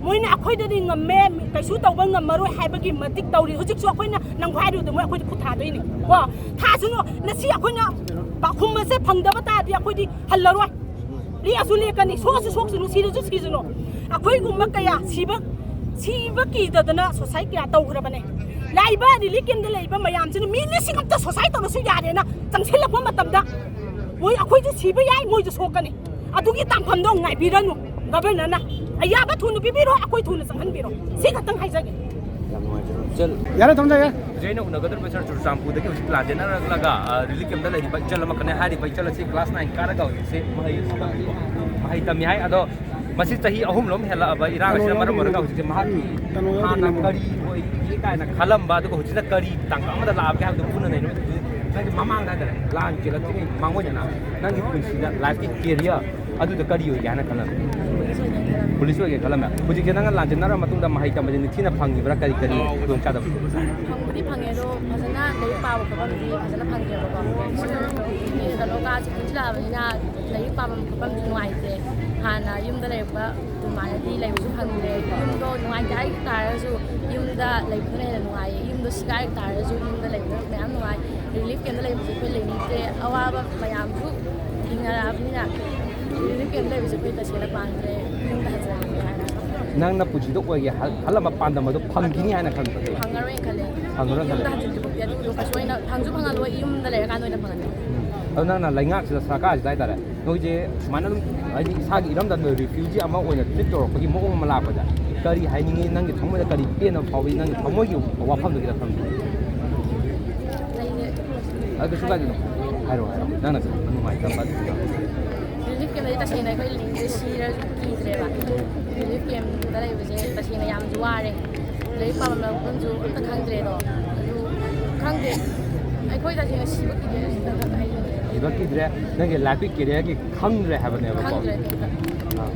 ꯃꯣꯏꯅ ꯑꯩꯈꯣꯏꯗꯗꯤ ꯉꯝꯃꯦ, ꯀꯩꯁꯨ ꯇꯧꯕ ꯉꯝꯃꯔꯣꯏ ꯍꯥꯏꯕꯒꯤ ꯃꯇꯤꯛ ꯇꯧꯔꯤ꯫ ꯍꯧꯖꯤꯛꯁꯨ ꯑꯩꯈꯣꯏꯅ ꯅꯪ ꯍꯥꯏꯔꯤꯕꯗꯣ ꯃꯣꯏ ꯑꯩꯈꯣꯏꯗ ꯈꯨꯠ ꯊꯥꯗꯣꯏꯅꯤ ꯀꯣ꯫ ꯊꯥꯁꯅꯨ꯫ ꯉꯁꯤ ꯑꯩꯈꯣꯏꯅ ꯄꯥꯎꯈꯨꯝ ꯑꯁꯦ ꯐꯪꯗꯕ ꯇꯥꯔꯗꯤ ꯑꯩꯈꯣꯏꯗꯤ ꯍꯜꯂꯔꯣꯏ꯫ ꯂꯦꯛꯑꯁꯨ ꯂꯦꯛꯀꯅꯤ, ꯁꯣꯛꯑꯁꯨ ꯁꯣꯛꯁꯅꯨ, ꯁꯤꯔꯁꯨ ꯁꯤꯁꯅꯨ꯫ ꯑꯩꯈꯣꯏꯒꯨꯝꯕ ꯀꯌꯥ ꯁꯤꯕ, ꯁꯤꯕ ꯀꯤꯗꯗꯅ ꯁꯨꯁꯥꯏꯠ ꯀꯌꯥ ꯇꯧꯈ꯭ꯔꯕꯅꯦ꯫ ꯂꯥꯛꯏꯕ ꯔꯤꯂꯤꯐ ꯀꯦꯝꯗ ꯂꯩꯔꯤꯕ ꯃꯌꯥꯝꯁꯤꯅ ꯃꯤ ꯂꯤꯁꯤꯡ ꯑꯃꯇ ꯁꯨꯁꯥꯏꯠ ꯇꯧꯔꯁꯨ ꯌꯥꯔꯦꯅ ꯆꯪꯁꯤꯜꯂꯛꯄ ꯃꯇꯝꯗ, ꯃꯣꯏ ꯑꯩꯈꯣꯏꯁꯨ ꯁꯤꯕ ꯌꯥꯏ, ꯃꯣꯏꯁꯨ ꯁꯣꯛꯀꯅꯤ꯫ ꯑꯗꯨꯒꯤ ꯇꯥꯟꯐꯝꯗꯣ ꯉꯥꯏꯕꯤꯔꯅꯨ꯫ ꯒꯚꯔꯅꯔꯅ ꯑꯌꯥꯕ ꯊꯨꯅ ꯄꯤꯕꯤꯔꯣ, ꯑꯩꯈꯣꯏ ꯊꯨꯅ ꯆꯪꯍꯟꯕꯤꯔꯣ꯫ ꯁꯤ ꯈꯛꯇꯪ ꯍꯥꯏꯖꯒꯦ꯫ ꯌꯥꯝ ꯅꯨꯡꯉꯥꯏꯖꯔꯦ꯫ ꯏꯆꯜ, ꯌꯥꯔꯦ, ꯊꯝꯖꯔꯦ꯫ ꯍꯧꯖꯤꯛ ꯑꯩꯅ ꯎꯅꯒꯗꯧꯔꯤꯕ ꯁꯥꯔ ꯆꯨꯔꯆꯥꯟꯄꯨꯔꯗꯒꯤ ꯍꯧꯖꯤꯛ ꯂꯥꯟꯖꯦꯟꯅꯔꯛꯂꯒ, ꯑ, ꯔꯤꯂꯤꯐ ꯀꯦꯝꯞꯇ ꯂꯩꯔꯤꯕ ꯏꯆꯜ ꯑꯃꯈꯛꯅꯦ꯫ ꯍꯥꯏꯔꯤꯕ ꯏꯆꯜ ꯑꯁꯤ ꯀ꯭ꯂꯥꯁ ꯅꯥꯏꯟ ꯀꯥꯔꯒ ꯍꯧꯖꯤꯛꯁꯦ ꯃꯍꯩ ꯇꯝꯃꯤꯀꯣ꯫ ꯃꯍꯩ ꯇꯝꯃꯤ ꯍꯥꯏ꯫ ꯑꯗꯣ ꯃꯁꯤ ꯆꯍꯤ ꯑꯍꯨꯝꯂꯣꯝ ꯍꯦꯜꯂꯛꯑꯕ ꯏꯔꯥꯡ ꯑꯁꯤꯅ ꯃꯔꯝ ꯑꯣꯏꯔꯒ ꯍꯧꯖꯤꯛꯁꯦ ꯃꯍꯥꯛꯀꯤ ꯍꯥꯟꯅ ꯀꯔꯤ ꯑꯣꯏꯒꯦ ꯀꯥꯏꯅ ꯈꯜꯂꯝꯕ, ꯑꯗꯨꯒ ꯍꯧꯖꯤꯛꯅ ꯀꯔꯤ ꯇꯥꯡꯀꯛ ꯑꯃꯗ ꯂꯥꯛꯑꯕꯒꯦ ꯍꯥꯏꯕꯗꯨ ꯃꯨꯟꯅ ꯅꯩꯅꯕ꯫ ꯅꯪꯒꯤ ꯃꯃꯥꯡꯗ ꯍꯥꯏꯇꯥꯔꯦ, ꯂꯥꯟ ꯆꯦꯜꯂꯛꯇ꯭ꯔꯤꯉꯩ ꯃꯥꯡꯑꯣꯏꯅꯅ ꯅꯪꯒꯤ ꯄꯨꯟꯁꯤꯗ ꯂꯥꯏꯐꯀꯤ ꯀꯦꯔꯤꯌꯔ ꯑꯗꯨꯗ ꯀꯔꯤ ꯑꯣꯏꯒꯦ ꯍꯥꯏꯅ ꯈꯜꯂꯝꯃꯤ? ꯄꯨꯂꯤꯁ ꯑꯣꯏꯒꯦ ꯈꯜꯂꯝꯃꯦ꯫ ꯍꯧꯖꯤꯛꯁꯦ ꯅꯪꯅ ꯂꯥꯟꯖꯦꯟꯅꯔ ꯃꯇꯨꯡꯗ ꯃꯍꯩ ꯇꯝꯕꯁꯦ ꯅꯤꯡꯊꯤꯅ ꯐꯪꯉꯤꯕ꯭ꯔꯥ? ꯀꯔꯤ ꯀꯔꯤ ꯈꯨꯗꯣꯡꯆꯥꯗꯕ? ꯐꯪꯕꯨꯗꯤ ꯐꯪꯉꯦ, ꯑꯗꯣ ꯐꯖꯅ ꯂꯥꯏꯔꯤꯛ ꯄꯥꯕ ꯈꯣꯠꯄꯕꯨꯗꯤ ꯐꯖꯅ ꯐꯪꯗ꯭ꯔꯦꯕꯀꯣ꯫ ꯀꯩꯅꯣ ꯀꯥꯁꯦ ꯄꯨꯟꯁꯤꯜꯂꯛꯑꯕꯅꯤꯅ ꯂꯥꯏꯔꯤꯛ ꯄꯥꯐꯝ ꯈꯣꯠꯐꯝꯁꯨ ꯅꯨꯡꯉꯥꯏꯇꯦ꯫ ꯍꯥꯟꯅ ꯌꯨꯝꯗ ꯂꯩꯔꯛꯄ ꯑꯗꯨꯃꯥꯏꯅꯗꯤ ꯂꯩꯕꯁꯨ ꯐꯪꯗ꯭ꯔꯦ꯫ ꯌꯨꯝꯗꯣ ꯅꯨꯡꯉꯥꯏꯇꯦ ꯍꯥꯏ ꯇꯥꯔꯁꯨ ꯌꯨꯝꯗ ꯂꯩꯕꯗꯨꯅ ꯍꯦꯟꯅ ꯅꯨꯡꯉꯥꯏꯌꯦ꯫ ꯌꯨꯝꯗꯣ ꯁꯤꯒꯥꯏꯔꯛ ꯇꯥꯔꯁꯨ ꯌꯨꯝꯗ ꯂꯩꯕꯗꯨꯅ ꯃꯌꯥꯝ ꯅꯨꯡꯉꯥꯏ꯫ ꯔꯤꯂꯤꯐ ꯀꯦꯝꯞꯇ ꯂꯩꯕꯁꯦ ꯑꯩꯈꯣꯏ ꯂꯩꯅꯤꯡꯗ꯭ꯔꯦ꯫ ꯑꯋꯥꯕ ꯃꯌꯥꯝꯁꯨ ꯊꯦꯡꯅꯔꯛꯑꯕꯅꯤꯅ ꯔꯤꯂꯤꯐ ꯀꯦꯝꯞ ꯂꯩꯕꯁꯦ ꯑꯩꯈꯣꯏ ꯇꯁꯦꯡꯅ ꯄꯥꯝꯗ꯭ꯔꯦ꯫ ꯌꯨꯝꯗ ꯍꯟꯖꯔꯒꯦ ꯍꯥꯏꯅ꯫ ꯅꯪꯅ ꯄꯨꯟꯁꯤꯗ ꯑꯣꯏꯒꯦ ꯍꯜ- ꯈꯜꯂꯝꯕ ꯄꯥꯟꯗꯝ ꯑꯗꯨ ꯐꯪꯈꯤꯅꯤ ꯍꯥꯏꯅ ꯈꯟꯕ꯭ꯔꯥ? ꯐꯪꯉꯔꯣꯏꯅ ꯈꯜꯂꯦ꯫ ꯐꯪꯉꯔꯣꯏ ꯈꯜꯂꯦ꯫ ꯌꯨꯝꯗ ꯍꯟꯖꯤꯟꯗ꯭ꯔꯤꯐꯥꯎꯗꯤ ꯑꯗꯨ ꯀꯩꯁꯨ ꯑꯩꯅ ꯐꯪꯁꯨ ꯐꯪꯍꯜꯂꯣꯏ, ꯌꯨꯝꯗ ꯂꯩꯔꯀꯥꯟꯗ ꯑꯣꯏꯅ ꯐꯪꯍꯟꯒꯦ꯫ ꯎꯝ꯫ ꯑꯗꯣ ꯅꯪꯅ ꯂꯩꯉꯥꯛꯁꯤꯗ, ꯁꯔꯀꯥꯔꯁꯤꯗ ꯍꯥꯏꯇꯥꯔꯦ, ꯅꯣꯏꯁꯦ ꯁꯨꯃꯥꯏꯅ ꯑꯗꯨꯝ, ꯍꯥꯏꯗꯤ, ꯏꯁꯥꯒꯤ ꯏꯔꯝꯗꯝꯗ ꯔꯤꯐ꯭ꯌꯨꯖꯤ ꯑꯃ ꯑꯣꯏꯅ ꯇ꯭ꯔꯤꯠ ꯇꯧꯔꯛꯄꯒꯤ ꯃꯑꯣꯡ ꯑꯃ ꯂꯥꯛꯄꯗ ꯀꯔꯤ ꯍꯥꯏꯅꯤꯡꯉꯤ? ꯅꯪꯒꯤ ꯊꯃꯣꯏꯗ ꯀꯔꯤ ꯄꯦꯟꯗꯕ ꯐꯥꯎꯏ? ꯅꯪꯒꯤ ꯊꯃꯣꯏꯒꯤ ꯋꯥꯐꯝꯗꯨ ꯈꯤꯇꯪ ꯊꯝꯕꯤꯌꯨ꯫ ꯑꯩꯁꯦ ꯑꯗꯨ ꯀꯩꯁꯨ ꯀꯥꯏꯗꯦ, ꯑꯗꯨꯝ ꯍꯥꯏꯔꯛꯑꯣ, ꯍꯥꯏꯔꯛꯑꯣ, ꯅꯪꯅ ꯈꯤꯇꯪ ꯅꯨꯡꯉꯥꯏꯇꯕ ꯑꯗꯨꯒꯤꯗꯣ꯫ ꯔꯤꯂꯤꯐ ꯀꯦꯝꯞꯇꯗꯤ ꯇꯁꯦꯡꯅ ꯑꯩꯈꯣꯏ ꯂꯩꯅꯤꯡꯗ꯭ꯔꯦ, ꯁꯤꯔꯁꯨ ꯀꯤꯗ꯭ꯔꯦꯕ꯫ ꯔꯤꯂꯤꯐ ꯀꯦꯝꯞꯇ ꯂꯩꯕꯁꯦ ꯇꯁꯦꯡꯅ ꯌꯥꯝꯁꯨ ꯋꯥꯔꯦ꯫ ꯂꯥꯏꯔꯤꯛ ꯄꯥꯐꯝ ꯂꯥꯛꯐꯝꯁꯨ ꯑꯝꯇ ꯈꯪꯗ꯭ꯔꯦꯗꯣ꯫ ꯑꯗꯨ ꯈꯪꯗꯦ꯫ ꯑꯩꯈꯣꯏ ꯇꯁꯦꯡꯅ ꯁꯤꯕ ꯀꯤꯗ꯭ꯔꯦ꯫ ꯁꯤꯕ ꯀꯤꯗ꯭ꯔꯦ꯫ ꯅꯪꯒꯤ ꯂꯥꯏꯐꯀꯤ ꯀꯦꯔꯤꯌꯔꯒꯤ ꯈꯪꯗ꯭ꯔꯦ ꯍꯥꯏꯕꯅꯦꯕꯀꯣ꯫ ꯈꯪꯗ꯭ꯔꯦ ꯑꯝꯇ꯫ ꯑꯥ꯫